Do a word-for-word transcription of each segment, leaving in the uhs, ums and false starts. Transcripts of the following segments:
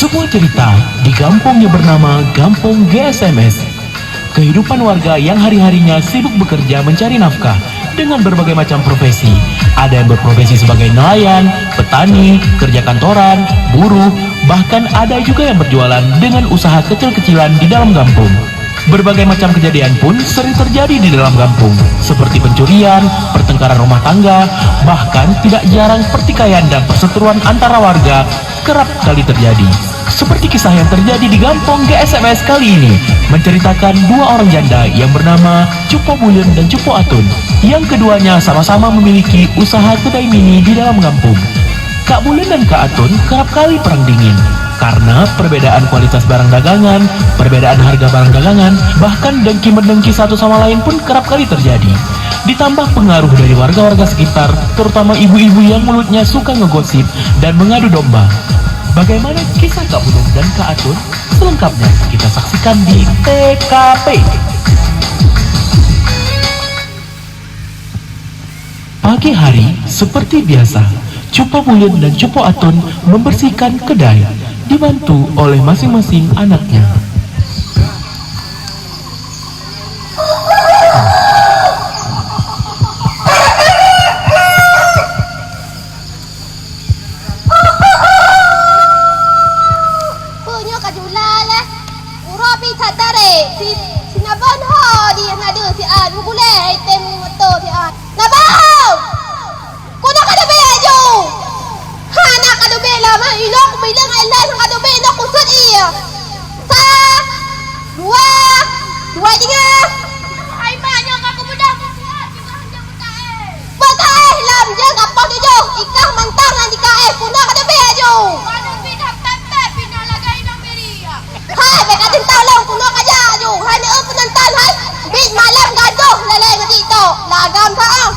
Sebuah cerita di gampông yang bernama Gampông G S M S. Kehidupan warga yang hari-harinya sibuk bekerja mencari nafkah dengan berbagai macam profesi. Ada yang berprofesi sebagai nelayan, petani, kerja kantoran, buruh, bahkan ada juga yang berjualan dengan usaha kecil-kecilan di dalam gampông. Berbagai macam kejadian pun sering terjadi di dalam gampông, seperti pencurian, pertengkaran rumah tangga, bahkan tidak jarang pertikaian dan perseteruan antara warga kerap kali terjadi. Seperti kisah yang terjadi di gampông G S M S kali ini, menceritakan dua orang janda yang bernama Cupo Buleuen dan Cupo Atun. Yang keduanya sama-sama memiliki usaha kedai mini di dalam gampông. Kak Buleuen dan Kak Atun kerap kali perang dingin karena perbedaan kualitas barang dagangan, perbedaan harga barang dagangan, bahkan dengki-mendengki satu sama lain pun kerap kali terjadi. Ditambah pengaruh dari warga-warga sekitar, terutama ibu-ibu yang mulutnya suka ngegosip dan mengadu domba. Bagaimana kisah Kak Buleuen dan Kak Atun? Selengkapnya kita saksikan di T K P. Pagi hari, seperti biasa, Cupo Buleuen dan Cupo Atun membersihkan kedai, dibantu oleh masing-masing anaknya. Peue nyoe ka jula lé? Uroe pih that tarek, si, si Nabon ho di na deuh si An, meugulée item moto si An. Nabon! Keunoe ka leubeh aju! Hana ka leubeh lama, ilong kubilang ai lôn ka leubeh, ilong kusut ie. Sa, dua, dua tiga. Hai mak, nyoe ka kubeudôh, siat juga hanjeuet buta, eh. Beukaéh lom jeuet ka poh tujoh, ikah mantong nyang jikaéh, puna ka leubeh aju. Ka leubeh dah pepet, pina lagèe inong beri, ya. Hai, bèk ka teuntang lom, puna ka jak aju. Hai, neu peunonton, hai. Bit malam gadoh lalè ngon TikTok. Lagam sa ah.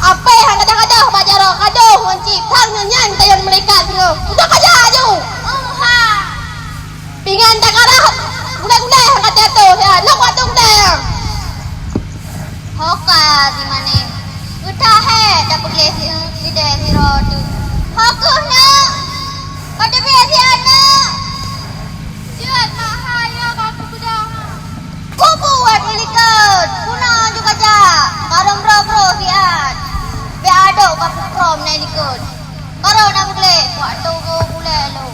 Apé han gadoh-gadoh bak jaroe, ngon cit thang nyan, nyan tayôn malaikat singoh. Udah ka jak aju. Oha. Pingan takarah, gulai-gulai han ka teuatoh, ya, lok watèe gulai, ya. Ho ka si manéh, geuthah hé tapeugléh si, sidéh sidroe teuk. Ho keuh, Neuk, ka teubiet si aneuk. Jeuet mak hai, ya ka kupeugah. Kubuet ilikot, guna juga jak, barô meubroe-broe siat. Bèk adôk ka pukrom na ilikot. Barô na meugleh, kuat tunggu gulèe lôn.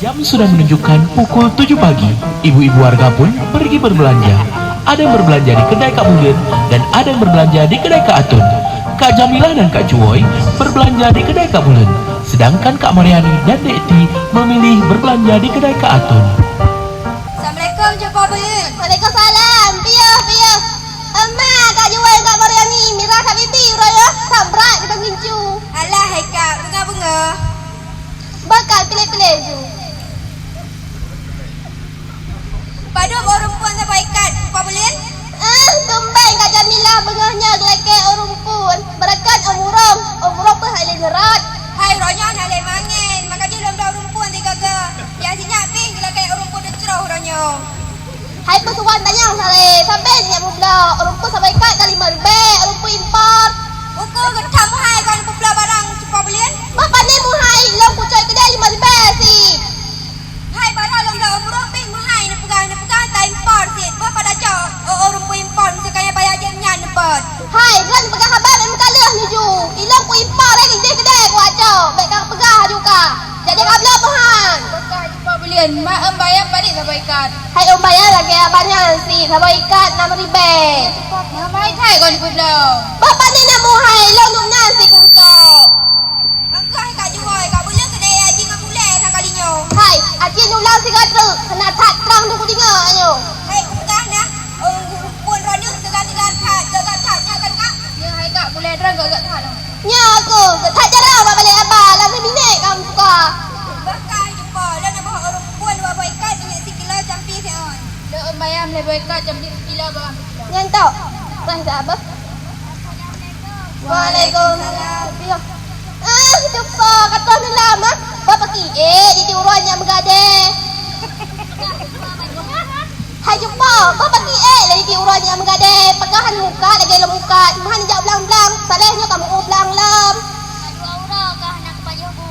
Jam sudah menunjukkan pukul tujuh pagi. Ibu-ibu warga pun pergi berbelanja. Ada yang berbelanja di kedai Kak Buleuen dan ada yang berbelanja di kedai Kak Atun. Kak Jamilah dan Kak Cuwoy berbelanja di kedai Kak Buleuen, sedangkan Kak Mariani dan Dek Ti memilih berbelanja di kedai Kak Atun. Assalamualaikum, Cupo Buleuen. Waalaikumsalam. Piôh, piôh. Emma, Kak Juwai, Kak Mariani, mirah that bibi uroe nyoe, sabrak di Bang Gincu. Alah, hai Kak, beungoh-beungoh. Beuka piléh-piléh ju. Padub ureueng phôn saboh ikat, Cupo Buleuen? Eh, tumben Kak Jamilah beungoh nyoe geulakèe ureueng phôn. Beureukat umurong, umurong peuhai lé nyeurot. Hai, uroe nyoe na lé mangén, maka jih lôn bloe ureueng phôn sigoe-goe. Nyang sinyak pih geulakèe ureueng phôn teucroh uroe nyoe. Hai peusuwan tanyong sabe, sabe nyak meubloe, ureueng phôn saboh ikat ka limong ribèe, ureueng phôn impor. Uku geutham hai kon peubloe barang Cupo Buleuen? Bah pane meuhai, lôn kucok keudè limong ribèe cit. Hai barô lôn bloe ureueng pih meuhai neupeugah, neupeugah ta impor cit. Bah pada cok, oh, ureueng phôn impor meusti kaya bayar jih nyan neupot. Hai, lôn peugah haba bèk meukaleuh nuju. Ilong ku impor, eh, ideh keudè ku acok. Bèk ka peugah aju ka. Jadi ka bloe meuhan. Peugah Cupo Buleuen, mak em bayam padit saboh ikat. Hai em bayam lagèe abang nyan cit, saboh ikat nam ribèe. Mak mai thai kon peubloe. Bah pane na meuhai, ilong dum nyan cit ku cok. Reukoh Kak Juhoi, Kak Buleuen keudeh aji ngon gulèe sakali nyoe. Hai, aci ulang sigoe treuk, keunan that trang deuh kudeungoe nyoe. Hai, kupeugah nah, oh, rumpun droeneuh teuga-teuga that, gagah that nyan kan, Kak? Nyoe hai Kak, gulèe droen gagah that. Nyoe aku, that jaroe bak balèe aba, lam binéh kamoe buka. Bah ka jumpa, lôn na boh rumpun dua boh ikat, minyeuk sikilo campi siôn. Lôn bayam lhèe boh ikat, campi sikilo, bawang sikilo. Nyan tok, bah saboh. Waalaikumsalam. Yoh. Ah, cupa, ka troh neulam, ah. Bah paki ék di tiep uroe nyak meugadée. Hai cupa, bah paki ék lé di tiep uroe nyak meugadée. Peugah hana mukat, lagèe lôn mukat. Meuhan jak blang-blang, saleh nyoe ka meu blang lom. Dua uroe ka hana kupajoh bu.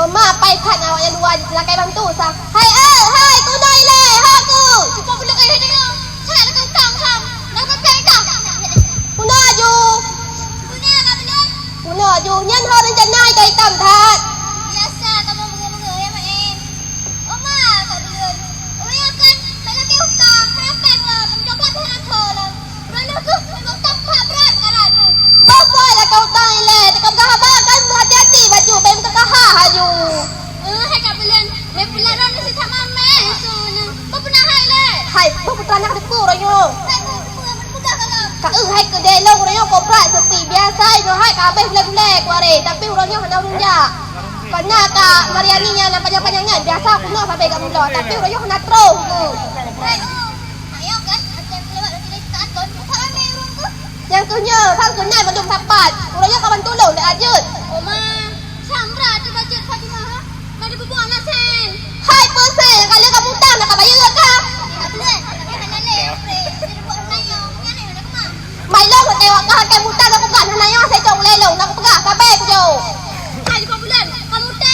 Oma, pai that awak nyang luwa jiteunakai bantu sa. Hai, eh, hai, keunoe ilée, ho ku. Cuba buleuen, eh, hai deungoe. Hai, lagèe utang, Sam. Dah sampai dah. Keunoe aju. Keunoe aju. Nyan ho rencana ito itam that. Biasa kamoe beungoh-beungoh, ya, Mak, eh. Oma, Kak Duyun. Ureueng nyoe kan, tak lakèe utang, hai akai pun, mencoklat hana tho lom. Ureueng nyoe keuh, memang tampak brat peukara nyoe. Boh boh lakèe utang ilée, teuka peugah haba kan, hati-hati bacut, bèk meuteuka ha haju. Eh, hai Kak Buleuen, bèk peularon nyoe sisat mamèh su nyoe. Boh peunahan ilée. Hai, boh peutranak deuk ureueng nyoe. Hai, boh peunahan deuk ureueng nyoe. Ka, eh, hai keudéh lôn ureueng nyoe kobra sepi. Biasa inoe hai ka habéh gulèe-gulèe kuaré, tapi ureueng nyoe hana ureueng jak. Kana ka Mariani nyan na panyang-panyang nyan, biasa keunoe sabe jak mulod, tapi uroe nyoe hana troh. Nyang keuh nyoe, sang keunan mandum sapat. Uroe nyoe kawan tulông lé ajeuet. Oma, sambra ati bajeuet Fatimah, ha? Mari bubuang na sen. Hai, peue sen, nyang ka lheueh kamu utang, na kabayeue ka? Mai lôn, watèe wak kah watèe mutang, na kupeugah, hana nyoe, asai cok ulèe lôn, na kupeugah, sabe kujaweueb. Hai, lima bulan, kamu teh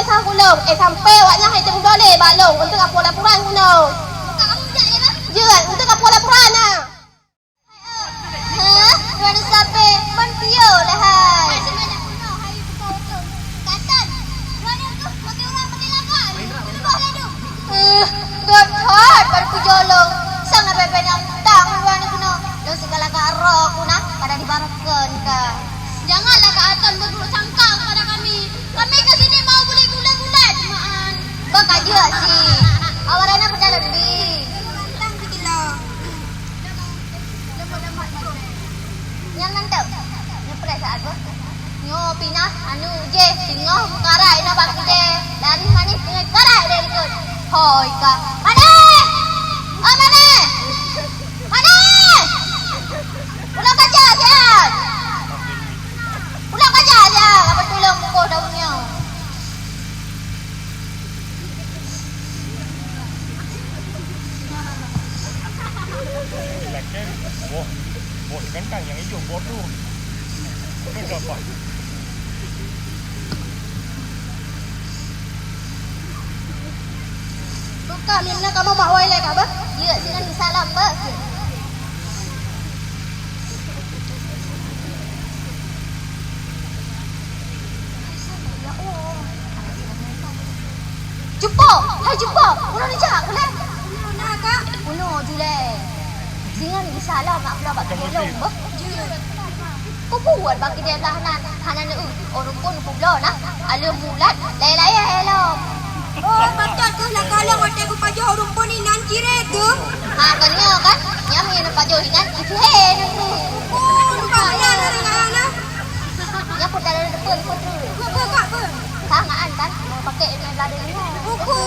Sang ulôn, eh, sampai awak nyan hai teumeudolé bak lôn, untuk apoh laporan keunoe. Jeuet, untuk apoh laporan na. Hah? Droeneuh sabe ban piôh lé hai. Eh, göt that ban peujolong. Sang na bèe-bèe nyang utang droeneuh keunoe. Lôn sigalak roh ku na pada dibaroekeun ka. Janganlah Kak Aton berburuk sangka kepada kami. Kami ke sini mau beli gula-gula cuma an. Kok ka jeuet sih? Awak Rena peucaya lebih. Nyan mantap. Nyoe peurasaan beuh. Nyoe pinah anu jih singoh meukarat inoe bak kidée. Laris manis teungoh karat lé likot. Hoi ka. Manéh! Oh, Manéh! Manéh! Pulang kaca siat! Pulang kaca siat! Apa tulông pukul daun nyoe? Lakèe boh, boh ikan kang nyang ijo boh tu. Betul apa? Tukang ni mana kamu mak wai lai ka bah? Ya, sinan salam bah. Cupo! Hai cupo! Uroe neujak ulèe! Uroe na ka? Uroe ju lé. Singoh ni bisa lom nak pula bak keudelong beuh. Kubuet bak kidée blah nan hana neueu. Ureueng pun kubloe na. Aleuem mulat laye-laye lom. Oh, patot keuh laka lom watèe kupajoh ureueng pun inan cirét keuh. Ha, kon nyoe kan? Nyang meunyoe neupajoh inan, ipeuhe neueu. Oh, lupa beuna na. Nyan peue dalam depan pun tu. Peue, peue, Kak, peue? Ka ngaan kan? Mau pakai email belada ni. Buku.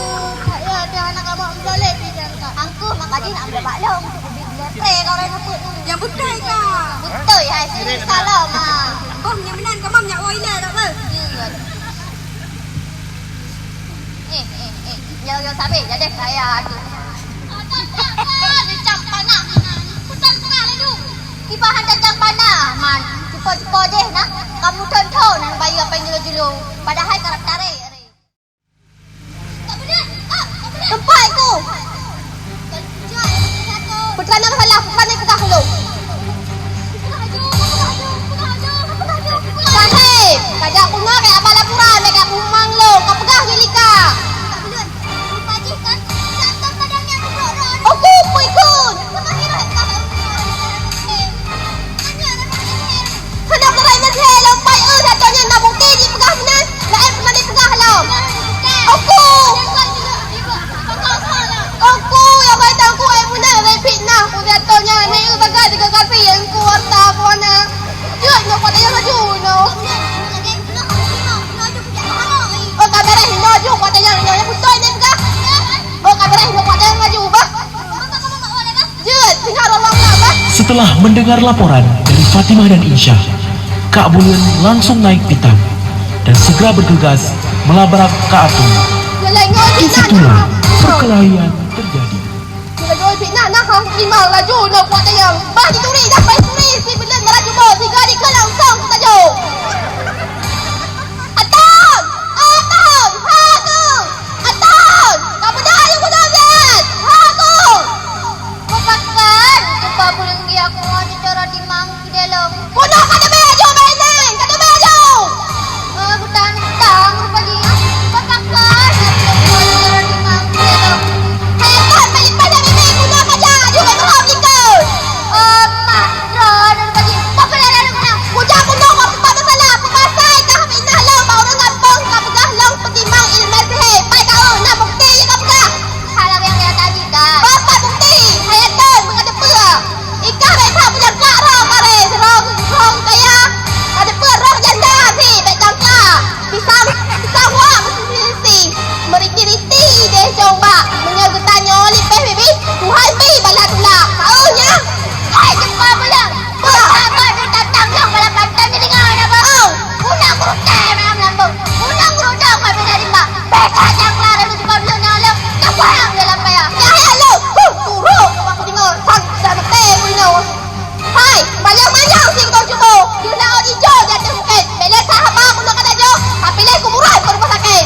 Kak, ya, ada anak abang boleh pinjam, Kak. Angkuh, mak kaji nak bela bak long. Beli letre kau orang nyebut ni. Yang betul, Kak. Betul, hai, sini salam, ha. Bang, yang benar, kamu nak wai lah, tak apa? Iya. Eh, eh, eh. Yo, yo, sabe, jadi saya tu. Lecam panah. Pesan tengah lalu. Kiban han tajam panah, man. Cupo-cupo deh nah. Kamu thon-thon nan bayeue apa yang julu-julu. Padahai karab tarek. Tempat ku. Putra nama salah, putra ni pegang dulu. Sahib, kajak pungo kaya abah laporan, kaya bumang lo, ka peugah ngon lika. Oku pui kun. Hana peurai meusé lom pai eu, satoe nyan na bukti jipeugah meunan, laén peunan jipeugah lom. Oku. Oku, ya bai tangku ai meunan, laén fitnah ku satoe nyan, meueu bagah digagal pi, ya engku harta ku hana. Jeuet nyoe kuat ayah laju nyoe. Oh, ka beureh nyoe ju kuat ayah nyoe, ya beutôi nyoe peugah. Oh, ka beureh nyoe kuat ayah laju bah. Jeuet, tinggal orang lah bah. Setelah mendengar laporan dari Fatimah dan Insya, Kak Buleuen langsung naik pitam dan segera bergegas melabrak Kak Atun. Disitulah perkelahian terjadi. Laju fitnah nah hang terima laju nak buat dayang. Bah dituri dah pai turi si Buleuen merah jumbo tiga di kelang sang sajo. Aton! Aton! Haku! Aton! Kamu dah ayo kuda bian! Haku! Kupakan, cuba Buleuen gi aku ada cara timang di dalam. Kuda ka teumé aju, Bang Ineng! Ka teumé aju! Eh, butang-butang rupa jih. Papakan, ada cara timang di dalam. Hai, Bang, balik pada mimi, kuda ka jak, aju, Bang Rob, ikut! Oh, Mak, droe, rupa jih. Apa dah lalu kena? Kujak kuda, kau pembuat masalah. Pemasai kah fitnah lom, bak ureueng gampông, ka peugah lom peutimang ileumèe sihé. Pai kau, na bukti nyang ka peugah? Hana nyang nyata jih, Kak. Bak bukti, hai Aton, meukateupeu. Ikah bèk that meujangklak roh bareh, roh, roh kaya, ka teupeu roh janda si bèk jangklak. Pisang, pisang wak meusi-si, meuriti-riti ideh cong bak. Meunyoe geutanyoe lipéh bibi, Tuhan pi bala tulak. Meu'oh nyan. Hai, ceumpa buleuen. Peue saban tatang nyang balapan tan dideungoe na beuh. Unang gurutée malam lambong. Unang gurudong mat bina rimba. Bèk that jangklak laju ceumpa buleuen nyang lom. Teubayang dalam paya. Yah, yah, lom. Huh, turok, aku deungoe. Sang, dah meuté, aku deungoe. Hai, manyang-manyang si keudong cubo, deuh laôt ijo di ateueh bukét. Bèk lé that haba keunoe ka tajoh, tapiléh kuburan keu rumoh sakét.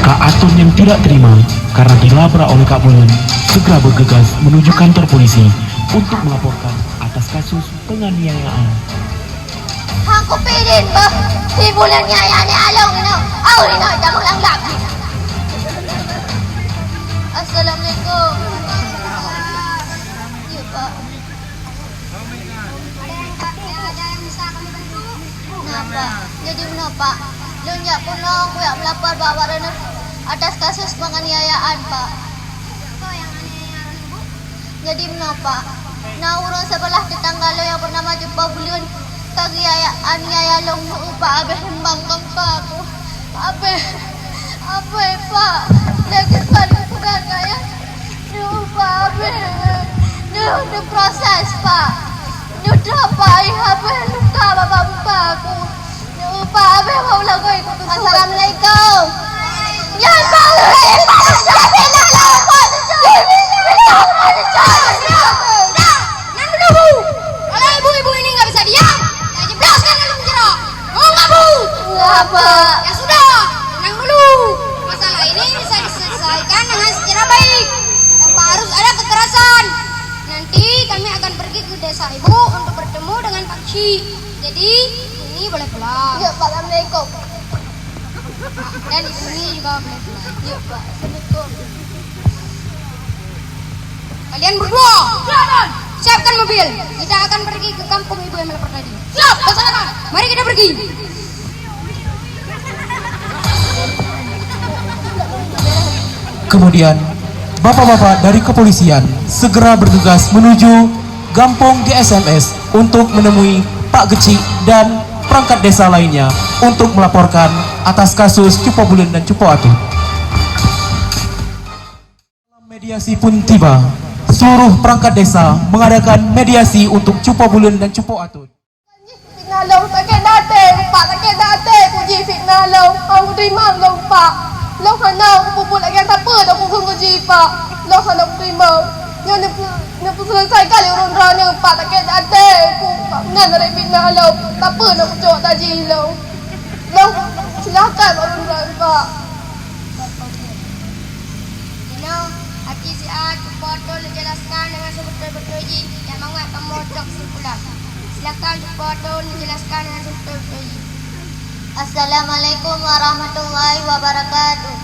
Kak Atun yang tidak terima karena dilabrak oleh Kak Bulan, segera bergegas menuju kantor polisi untuk melaporkan atas kasus penganiayaan. Hang kupidin beuh, si Bulan nyan nyang along inoe, au inoe tamong lam glab. Assalamualaikum. Ya, Pak. Nah, Pak. Jadi meunoe, Pak. Lôn jak peunoh, kujak meulapor bak awak droeneuh atas kasus penganiayaan, Pak. Jadi meunoe, Pak, na ureueng siblah teutangga lôn nyang beunama Jumpa Buleuen ka geuaniaya lôn, meu-upak abéh lôn bang-bang, Pak, aku. Abéh, abéh, Pak. Lagèe Pak lôn peugah keu ayah, meu-upak abéh. Nyoe, nyoe proses, Pak. Nyoe droe, Pak, ayah abéh luka bak muka aku. Assalamualaikum. Ya, Pak. Tenang dulu, Bu. Kalau ibu-ibu ini nggak bisa diam, saya jebloskan dalam penjara. Mau nggak, Bu? Nggak, Pak. Ya sudah, tenang dulu. Masalah ini bisa diselesaikan dengan secara baik. Tanpa harus ada kekerasan. Nanti kami akan pergi ke desa ibu untuk bertemu dengan Pak Kecik. Jadi, ini boleh pulang. Ya, Pak. Assalamualaikum. Dan ini juga boleh pulang. Ya, Pak. Assalamualaikum. Kalian berdua, siapkan mobil. Kita akan pergi ke kampung ibu yang melapor tadi. Siap, laksanakan. Mari kita pergi. Kemudian, bapak-bapak dari kepolisian segera bergegas menuju Gampong G S M S untuk menemui Pak Kecik dan perangkat desa lainnya untuk melaporkan atas kasus Cupo Buleuen dan Cupo Atun. Mediasi pun tiba. Seluruh perangkat desa mengadakan mediasi untuk Cupo Buleuen dan Cupo Atun. Fitnah lôn, sakét até, Pak, sakét até, kuji fitnah lôn, hana teurimong lôn, Pak. Lôn hana kupubuet lagèe sapeue lôn kuji, Pak. Lôn hana teurimong. Nyoe neupeu-, neupeuseuleusaika lé ureueng droeneuh, Pak, sakét até ku, Pak, meunan dari fitnah lôn, sapeue lôn kucok taji lôn. Lôn silahkan ureueng droeneuh, Pak. Jinoe, aci siat Cupo Atun neujelaskan deungon seubeutôi-beutôi jih nyang mangat kamoe trok kesimpulan. Silakan Cupo Atun neujelaskan deungon seubeutôi-beutôi jih. Assalamualaikum warahmatullahi wabarakatuh.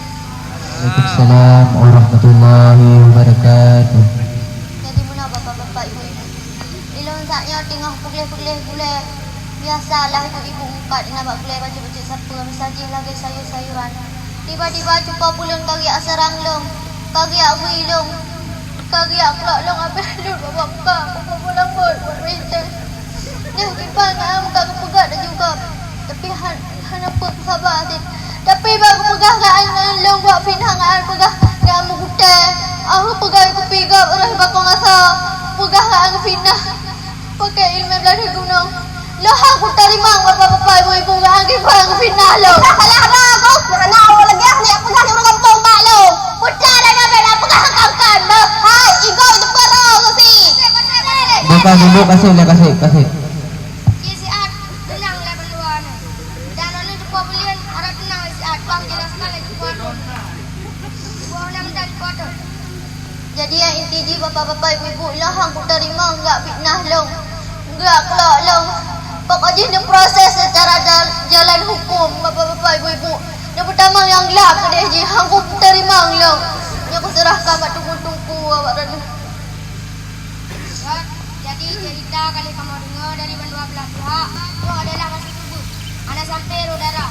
Waalaikumsalam warahmatullahi wabarakatuh. Jadi meunoe bapak-bapak, ibu-ibu. Ilôn saat nyoe teungoh peugleh-peugleh gulèe. Biasalah ibu-ibu mukat na bak gulèe bacut-bacut sapeue, misai jih lagèe sayur-sayuran. Tiba-tiba Cupo Buleuen ka geujak seurang lôn, ka geujak bri lôn, ka geujak klok lôn abéh lôn bak muka, bak muka bulang bot, bak meurintéh. Nyoe kiban ngon muka geupeugah laju gob, tapi han-, hana peue saba cit. Tapi bak geupeugah keu an ngon lôn buet fitnah, keu an peugah keu an meugutèe, ah, peugah kupi gob rôh bakong asoe, peugah keu an fitnah. Pakai ileumèe blah di gunong. Lôn han kuteurimong bapak-bapak, ibu-ibu, ngon geupeugah fitnah lôn. Salah bagus, meunan awak lagèe nyan peugah di ureueng gampông bak lôn. Putra dan abang dah peugah kangkan, bah. Hai, igo itu paro si. Bukan dulu, kasih, kasih, kasih. Cik Siat, tenang lah keluar. Dan anu Cupo Buleuen, harap tenang lah Siat. Bang jelaskan lagi kuat. Ibu Ona minta dipotong. Jadi nyang inti jih bapak-bapak, ibu-ibu, lôn han kuteurimong geujak fitnah lôn, geujak klok lôn. Pokok jih neuproses seucara jal-, jalan huköm, bapak-bapak, ibu-ibu. Nyang peutamong nyang glak keudeh jih, han kuteurimong lôn. Nyoe kuseurahkan bak teungku-teungku awak droeneuh. Jadi, cerita ka lheueh kamoe deungoe dari bandua blah pihak, nyoe adalah kasus ubeut. Hana sampoe rôh darah.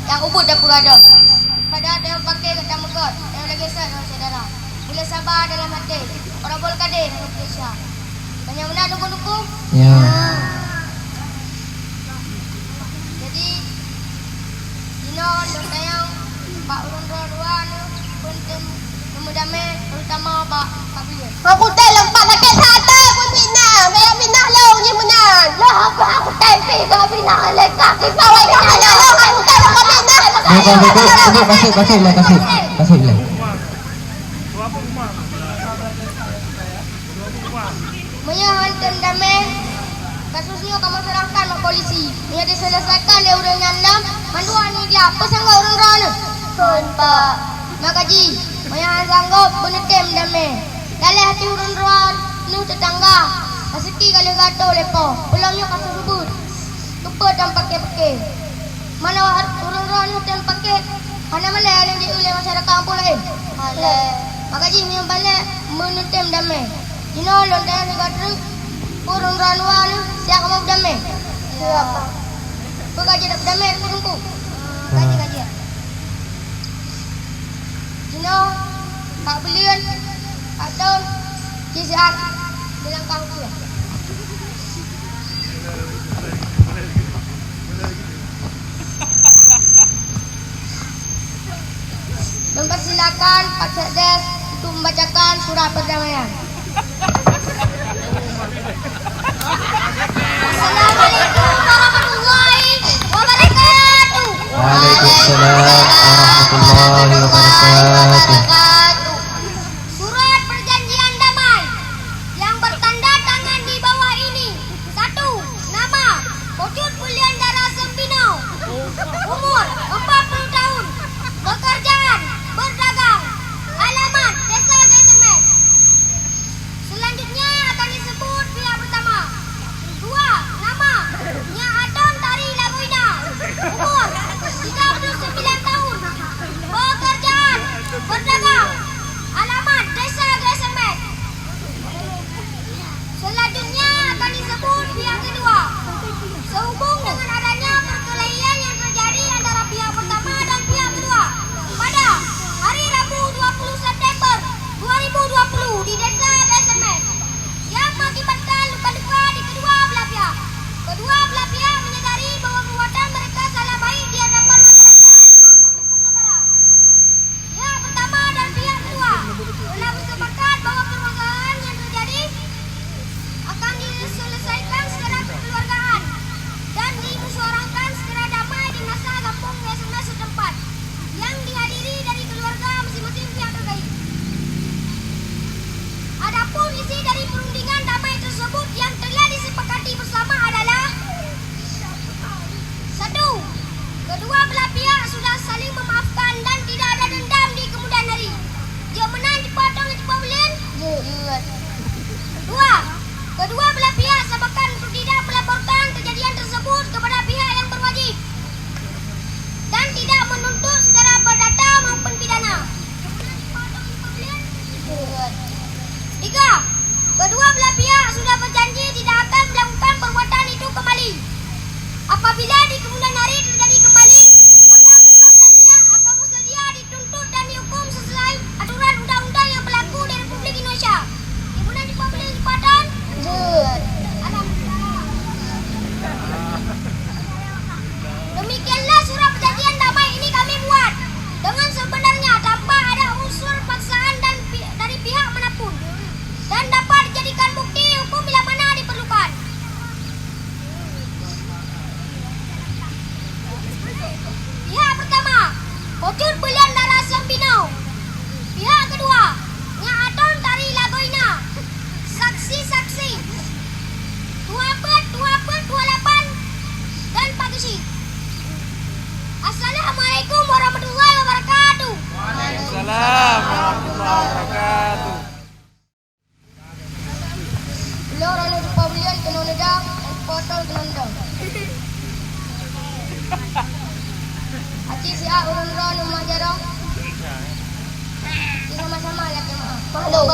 Nyang ubeut dan peugadôh. Padahai tanyoe paké gata meugöt, tanyoe lagèe sat ngon syedara. Boleh saba dalam até, ora bol kadé ngon Malaysia. Banyak meunan dukung-dukung? Ya. Jadi, jinoe lôn tanyong bak ureueng droe dua nyoe, peue tem neumeudamé, terutama bak Pak Billion. Aku teh lompat sakét hati pun fitnah, biar fitnah lôn je meunan. Lah aku, aku tempi kau fitnah leka kita wai fitnah lôn, aku teh lompat fitnah. Baik, baik, baik, baik, kasih, kasih, kasih, kasih, kasih. Meunyoe hántom damé, kasus nyoe kamoe serahkan bak polisi. Meunyoe diselesaikan lé ureueng nyan lom, mandua nyan gleh, peue sanggob ureueng droeneuh? Kon, Pak. Maka jih, meunyoe hana sanggob, beuneutem damé. Daleh até ureueng droeneuh teutangga, raseuki ka lheueh geuatô lé Po, peulom nyoe kasus ubeut. Keupeue tapaké-paké? Manoe ureueng droeneuh tem paké, hana malèe lé di ulèe masyarakat gampông laén? Malèe. Maka jih meunyoe malèe, beuneutem damé. Jinoe lôn tanyong sigoe treuk, peue ureueng droeneuh siap kamoe beudamé? Siap. Peue ka jeuet beudamé, Teungku? Ka jeuet, ka jeuet. Jinoe, Pak Billion, Pak Don, jih siat meulangkah u keueh. Mempersilakan Pak Sekdes untuk membacakan surat perdamaian. Assalamualaikum warahmatullahi wabarakatuh. Waalaikumsalam warahmatullahi wabarakatuh. Surat perjanjian damai yang bertanda tangan di bawah ini. Satu, nama, Peucut Bulian Dara Seumpinoe. Umur, empat puluh tahun. Pekerjaan, berdagang. Alamat, Desa Desemet. Selanjutnya akan disebut pihak pertama. Dua, nama, Nyak Aton Tari Lagoina. Umur, tiga puluh sembilan tahun. Pekerjaan, berdagang. Ureueng droeneuh meuajarah. Sama-sama lakèe meu'ah. Makhluk.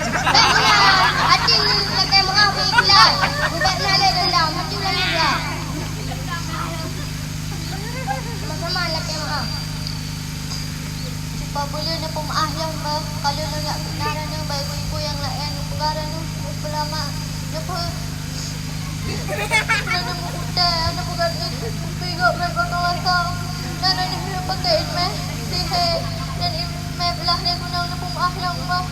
Bèk meunan, até lakèe meu'ah beu ikhlas. Bèk na lé dendam, hati ureueng ikhlas. Sama-sama lakèe meu'ah. Cuba buleuen neupeumeu'ah lôn beuh, ka lôn neujak fitnah droeneuh bak ibu-ibu nyang laén, neupeugah droeneuh, neupeulama, neupeu-, droeneuh meukutai, neupeugah peuingat bèk bak kawasa, dan droeneuh neupakèk ileumèe sihé, dan ileumèe beulah lé gunong neupeumeu'ah lôn beuh.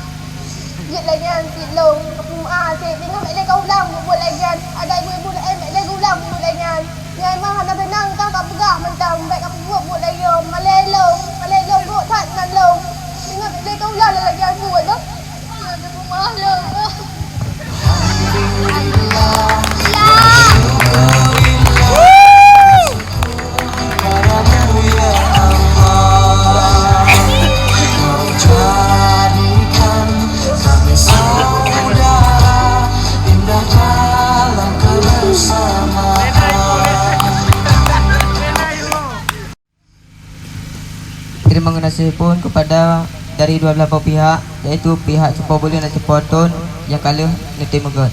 Jeuet lagèe nyan cit lôn, kapeumeu'ah cit, teungoh bèk lé kaulang buet-buet lagèe nyan, adak ibu-ibu laén bèk lé geulang buet-buet lagèe nyan. Nyan mah hana seunang ka kapeugah mantong, bèk kapeubuet buet lagèe nyoe. Malèe lôn, malèe lôn gok that nan lôn. Ingat lé teuh ulang lagèe nyan buet tu. Nyan teupeumeu'ah lôn. Terima kasih pun kepada dari dua belah belah pihak, yaitu pihak cupo buleuen dan cupo thon nyang ka lheueh neutém meugot.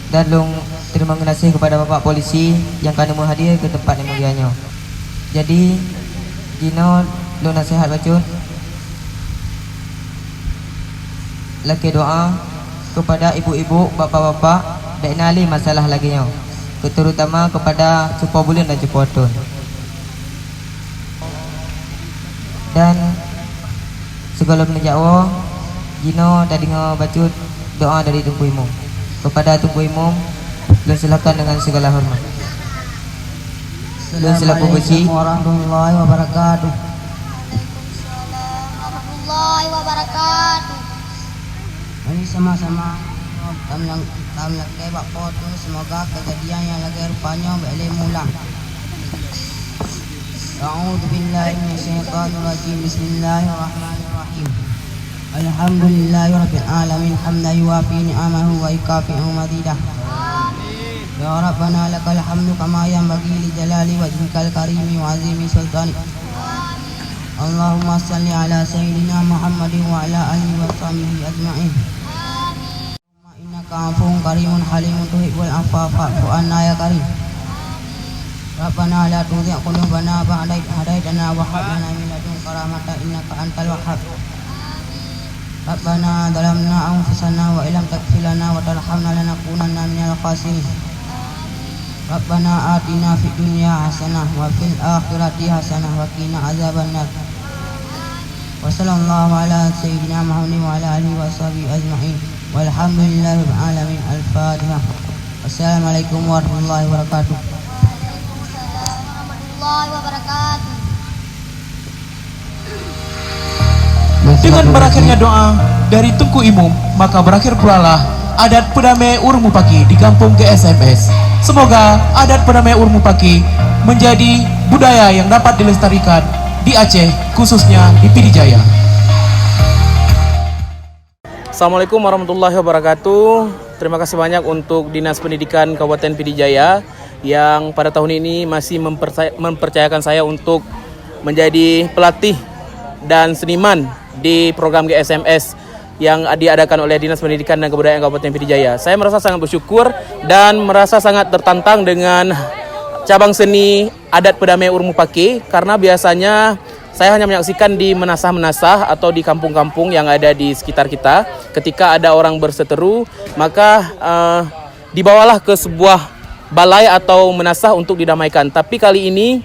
Dan lôn terima kasih kepada Bapak Polisi nyang ka neumeuhadir keu teumpat nyang mulia nyoe. Jadi, jinoe lôn naseuhat bacut. Lakèe doa kepada ibu-ibu, bapak-bapak, bèk na lé masalah lagèe nyoe, terutama kepada cupo buleuen dan cupo thon. Dan sigohlom neujak woe, jinoe tadeungoe bacut doa dari Teungku Imum. Kepada Teungku Imum, lôn silakan dengan segala hormat. Lôn silakan. Assalamualaikum warahmatullahi wabarakatuh. Waalaikumsalam warahmatullahi wabarakatuh. Mari sama-sama tamlakèe bak Po teu, semoga kejadian nyang lagèe rupa nyoe bèk lé meulang. A'udzubillahi minasyaitonirrajim. Bismillahirrahmanirrahim. Alhamdulillahirabbil alamin, hamdan yuwafi ni'amahu wa yukafi'u mazidah. Ya Rabbana lakal hamdu kama yanbaghi li jalali wajhikal karimi wa azimi sultanik. Allahumma shalli ala sayyidina Muhammadin wa ala alihi wa sahbihi ajma'in. Innaka afuwun karimun halimun tuhibbul afwa fa'fu anna ya karim. Rabbana la tuzigh qulubana ba'da idh hadaytana wa hab lana min ladunka rahmatan innaka antal wahhab. Rabbana zalamna anfusana wa illam taghfir lana wa tarhamna lanakunanna minal khasirin. Rabbana atina fid dunya hasanah wa fil akhirati hasanah wa qina azabannar. Wa sallallahu ala sayyidina Muhammadin wa ala alihi wa sahbihi ajma'in. Walhamdulillahi rabbil alamin. Al-Fatihah. Wassalamualaikum warahmatullahi wabarakatuh. Waalaikumsalam warahmatullahi wabarakatuh. Dengan berakhirnya doa dari Teungku Imum, maka berakhir pulalah adat peudamé ureueng mupaki di Kampung G S M S. Semoga adat peudamé ureueng mupaki menjadi budaya yang dapat dilestarikan di Aceh, khususnya di Pidie Jaya. Assalamualaikum warahmatullahi wabarakatuh. Terima kasih banyak untuk Dinas Pendidikan Kabupaten Pidie Jaya yang pada tahun ini masih mempersa-, mempercayakan saya untuk menjadi pelatih dan seniman di program G S M S yang diadakan oleh Dinas Pendidikan dan Kebudayaan Kabupaten Pidie Jaya. Saya merasa sangat bersyukur dan merasa sangat tertantang dengan cabang seni adat peudamé ureueng mupaki, karena biasanya saya hanya menyaksikan di menasah-menasah atau di kampung-kampung yang ada di sekitar kita. Ketika ada orang berseteru, maka, eh, dibawalah ke sebuah balai atau menasah untuk didamaikan. Tapi kali ini,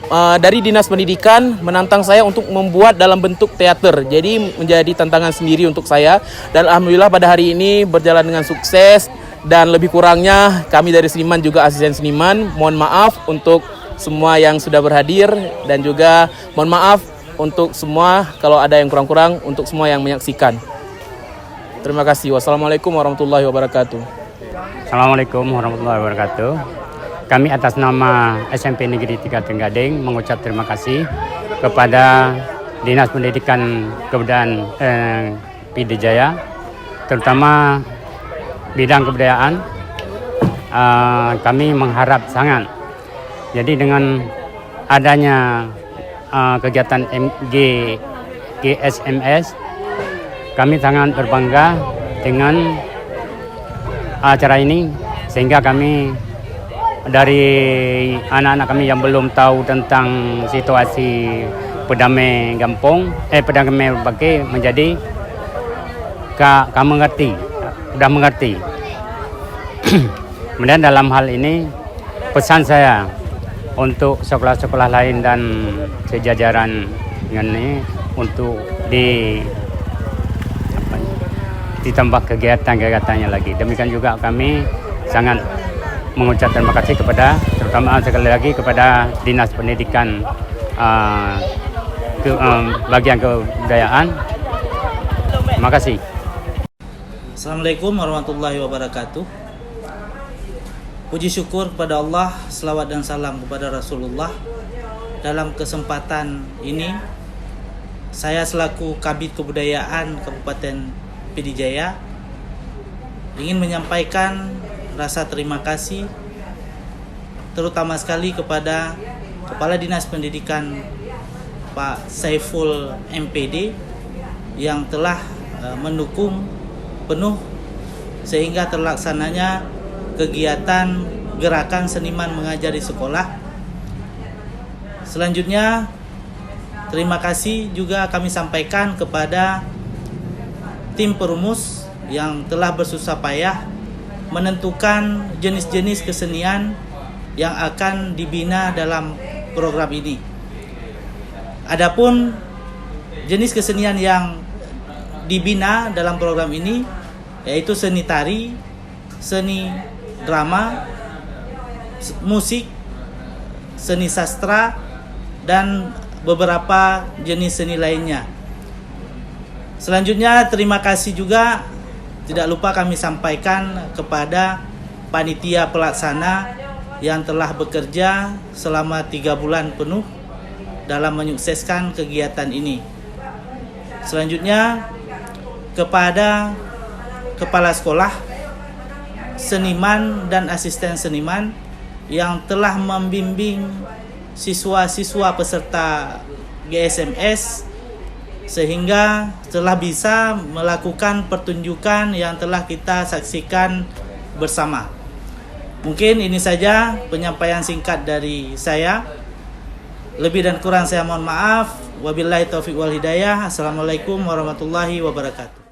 eh, dari Dinas Pendidikan menantang saya untuk membuat dalam bentuk teater. Jadi menjadi tantangan sendiri untuk saya. Dan alhamdulillah pada hari ini berjalan dengan sukses. Dan lebih kurangnya kami dari seniman juga asisten seniman mohon maaf untuk semua yang sudah berhadir dan juga mohon maaf untuk semua kalau ada yang kurang-kurang untuk semua yang menyaksikan. Terima kasih. Wassalamualaikum warahmatullahi wabarakatuh. Assalamualaikum warahmatullahi wabarakatuh. Kami atas nama S M P Negeri Tiga Trenggadeng mengucap terima kasih kepada Dinas Pendidikan Kebudayaan, eh, Pidie Jaya, terutama bidang kebudayaan. Eh, kami mengharap sangat. Jadi dengan adanya ah, kegiatan M G, G S M S. Kami sangat berbangga dengan acara ini, sehingga kami dari anak-anak kami yang belum tahu tentang situasi pedamai gampong, eh, pedamai bakée menjadi ka, ka mengerti, sudah mengerti. Kemudian dalam hal ini, pesan saya untuk sekolah-sekolah lain dan sejajaran dengan ini untuk di, apa ni, ditambah kegiatan-kegiatannya lagi. Demikian juga kami sangat mengucap terima kasih kepada, terutama sekali lagi kepada Dinas Pendidikan, ah, ke, ah, bagian kebudayaan. Terima kasih. Assalamualaikum warahmatullahi wabarakatuh. Puji syukur kepada Allah, selawat dan salam kepada Rasulullah. Dalam kesempatan ini, saya selaku Kabid Kebudayaan Kabupaten Pidie Jaya ingin menyampaikan rasa terima kasih, terutama sekali kepada Kepala Dinas Pendidikan, Pak Saiful, M P D, yang telah, eh, mendukung penuh sehingga terlaksananya kegiatan gerakan seniman mengajar di sekolah. Selanjutnya, terima kasih juga kami sampaikan kepada tim perumus yang telah bersusah payah menentukan jenis-jenis kesenian yang akan dibina dalam program ini. Adapun jenis kesenian yang dibina dalam program ini yaitu seni tari, seni drama, s-, musik, seni sastra, dan beberapa jenis seni lainnya. Selanjutnya, terima kasih juga tidak lupa kami sampaikan kepada panitia pelaksana yang telah bekerja selama tiga bulan penuh dalam menyukseskan kegiatan ini. Selanjutnya, kepada kepala sekolah, seniman dan asisten seniman yang telah membimbing siswa-siswa peserta G S M S sehingga telah bisa melakukan pertunjukan yang telah kita saksikan bersama. Mungkin ini saja penyampaian singkat dari saya. Lebih dan kurang saya mohon maaf. Wabillahi taufiq wal hidayah. Assalamualaikum warahmatullahi wabarakatuh.